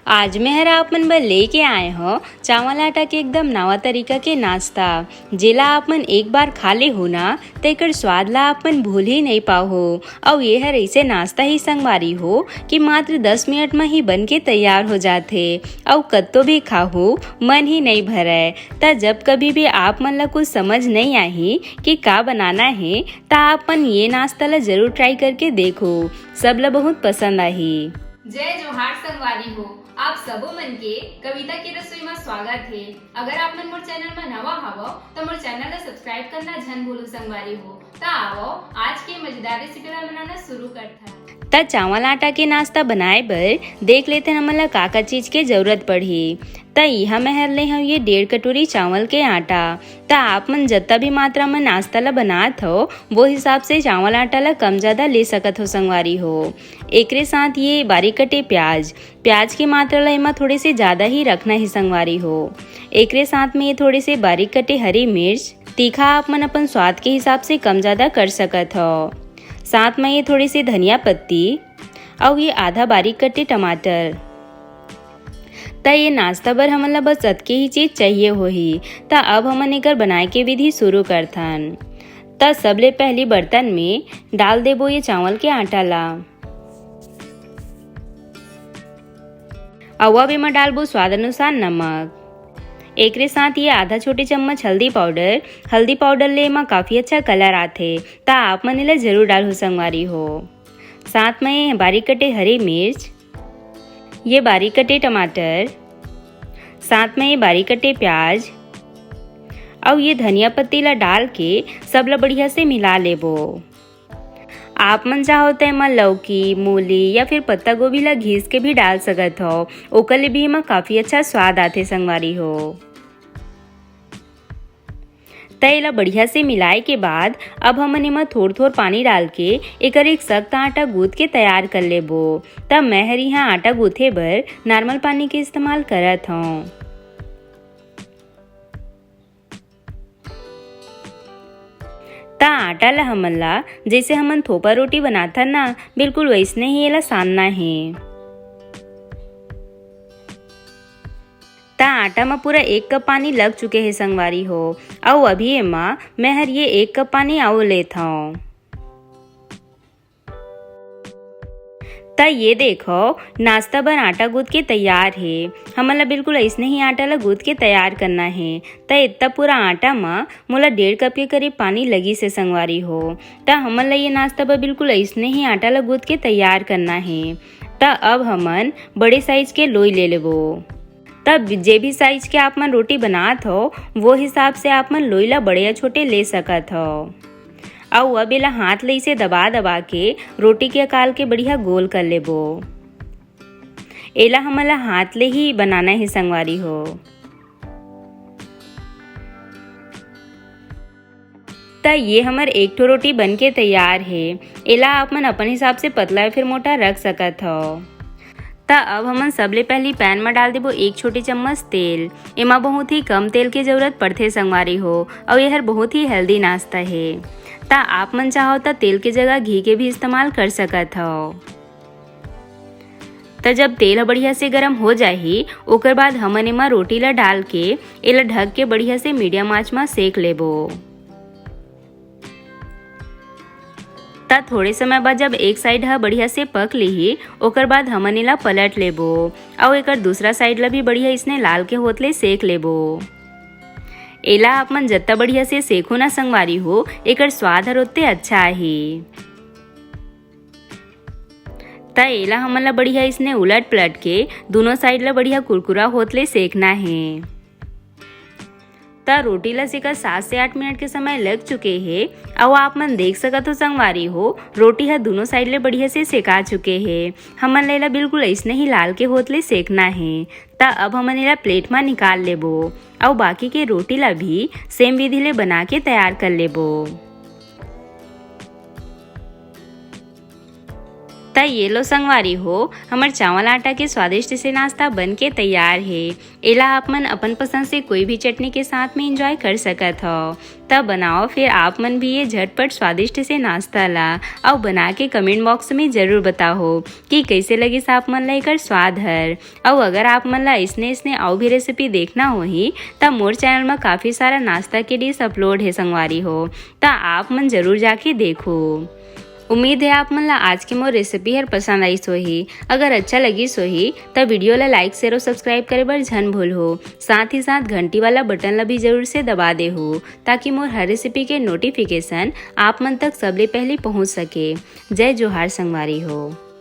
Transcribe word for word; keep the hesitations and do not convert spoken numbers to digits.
आज मैं हर आप मन बर लेके आए हव चावल आटा के एकदम नवा तरीका के नाश्ता, जेला आप मन एक बार खा ले हो ना, तेकर स्वाद ला आप मन भूल ही नहीं पाहो। अउ ये हर ऐसे नाश्ता ही संगवारी हो कि मात्र दस मिनट म ही बन के तैयार हो जाथे, अउ कत्तो भी खाहू, मन ही नहीं भरय। त जब कभी भी आप मन ला कुछ समझ नहीं आही कि का बनाना हे, त आप मन ये नाश्ता ला जरूर try करके देखो, सब ला बहुत पसंद आही। जय जोहार संगवारी हो, आप सबो मन के कविता के रसोई म स्वागत हे। अगर आप मन मोर channel म नवा हवव, त मोर channel ला subscribe करना झन भूलू संगवारी हो। त आवव, आज के मजेदार recipe ला बनाना शुरू करथन। त चावल आटा के नाश्ता बनाए बर देख लेथन हमन ला का का चीज के जरूरत पड़ही। त इहाँ मैं हर ले हव ये डेढ़ कटोरी चावल के आटा। त आप मन जत्ता भी मात्रा म नाश्ता ला बनात हव, वो हिसाब से चावल आटा ला कम ज्यादा ले सकत हो संगवारी हो। एकरे साथ ये बारीक कटे प्याज, प्याज के मात्रा ला एमा थोड़े से ज्यादा ही रखना हे संगवारी हो। एकरे साथ में ये थोड़े से बारीक कटे हरी मिर्च, तीखा आप मन अपन स्वाद के हिसाब से कम ज्यादा कर सकत हव। साथ में ये थोड़े से धनिया पत्ती, अउ ये आधा बारीक कटे टमाटर। त ये नाश्ता बर हमन ला बस अतके ही चीज चाहिए होही। त अब हमन एकर बनाए के विधि शुरू करथन। त सबले पहली बर्तन में डाल देबो ये चावल के आटा ला। अउ अब एमा डालबो स्वाद अनुसार नमक। एकरे साथ ये आधा छोटे चम्मच हल्दी पाउडर। हल्दी पाउडर ले एमा काफी अच्छा colour आथे, त आप मन एला जरूर डालहु संगवारी हो। साथ में ये बारीक कटे हरी मिर्च, ये बारीक कटे टमाटर, साथ में ये बारीक कटे प्याज, अउ ये धनिया पत्ती ला डाल के सब ला बढ़िया से मिला लेबो। आप मन चाहो त एमा लौकी, मूली या फिर पत्ता गोभी ला घिस के भी डाल सकत हव, ओकर ले भी एमा काफी अच्छा स्वाद आथे संगवारी हो। त एला बढ़िया से मिलाए के बाद अब हमन एमा थोर-थोर पानी डाल के एकर एक सख्त आटा गूंथ के तैयार कर लेबो। त मैं हर इहाँ आटा गूंथे बर normal पानी के इस्तेमाल करत हव। त आटा ला हमन ला, जैसे हमन थोपा रोटी बनाथन ना, बिल्कुल वैसने ही एला सानना हे। त आटा म पूरा एक कप पानी लग चुके हे संगवारी हो। अउ अभी एमा मैं हर ये एक कप पानी अउ लेत हव। त ये देखो, नाश्ता बर आटा गूंथ के तैयार हे। हमन ला बिल्कुल अइसने ही आटा ला गूंथ के तैयार करना हे। त इतना पूरा आटा म मोला डेढ़ कप के करीब पानी लगिस हे संगवारी हो। त हमन ला ये नाश्ता बर बिल्कुल अइसने ही आटा ला गूंथ के तैयार करना हे। त अब हमन बड़े size के लोई ले लेबो। तब जे भी size के आप मन रोटी बनात हो, वो हिसाब से आप मन लोई ला बड़े या छोटे ले सकत हो। अउ अब एला हाथ ले इसे दबा दबा के रोटी के आकार के बढ़िया गोल कर लेबो। एला हमन ला हाथ ले ही बनाना हे संगवारी हो। त ये हमर एक ठो रोटी बन के तैयार हे। एला आप मन अपन हिसाब से पतला या फिर मोटा रख सकत हव। त अब हमन सबले पहली pan म डाल देबो एक छोटी चम्मच तेल। एमा बहुत ही कम तेल के जरूरत पड़थे संगवारी हो, अउ एहर बहुत ही healthy नाश्ता हे। त आप मन चाहो त तेल के जगह घी के भी इस्तेमाल कर सकत हव। त जब तेल ह बढ़िया से गरम हो जाही, ओकर बाद हमन एमा रोटी ला डाल के एला ढक के बढ़िया से medium आंच म सेक लेबो। त थोड़े समय बाद जब एक side ह बढ़िया से पक लिही, ओकर बाद हमन एला पलट लेबो अउ एकर दूसरा side ला भी बढ़िया इसने लाल के होत ले सेक लेबो। एला आप मन जत्ता बढ़िया से सेको ना संगवारी हो, एकर स्वाद हर ओत्ते अच्छा आही। त एला हमन ला बढ़िया इसने उलट पलट के दोनों side ला बढ़िया कुरकुरा होत ले सेकना हे। त रोटी ला सेकत सात से आठ मिनट के समय लग चुके हे। अउ आप मन देख सकत हो संगवारी हो, रोटी ह दोनों side ले बढ़िया से सेका चुके हे। हमन ला एला बिल्कुल अइसने ही लाल के होत ले सेकना हे। त अब हमन एला plate म निकाल लेबो अउ बाकी के रोटी ला भी same विधि ले बना के तैयार कर लेबो। त ये लो संगवारी हो, हमर चावल आटा के स्वादिष्ट से नाश्ता बन के तैयार हे। एला आप मन अपन पसंद से कोई भी चटनी के साथ में एंजॉय कर सकत हव। त बनाओ फिर आप मन भी ये झटपट स्वादिष्ट से नाश्ता ला, अउ बना के कमेंट बॉक्स में जरूर बताओ कि कैसे लगिस आप मन ला एकर स्वाद हर। अउ अगर आप मन ला इसने इसने अउ भी रेसिपी देखना होही, त मोर चैनल में काफ़ी सारा नाश्ता के डिश अपलोड हे संगवारी हो, त आप मन जरूर जाके देखो। उम्मीद है आप मन ला आज के मोर रेसिपी हर पसंद आइस होही। अगर अच्छा लगिस होही, त वीडियो ला लाइक, शेयर और सब्सक्राइब करे बर झन भूल हो। साथ ही साथ घंटी वाला बटन ला भी जरूर से दबा दे हो, ताकि मोर हर रेसिपी के नोटिफिकेशन आप मन तक सबले पहले पहुंच सके। जय जोहार संगवारी हो।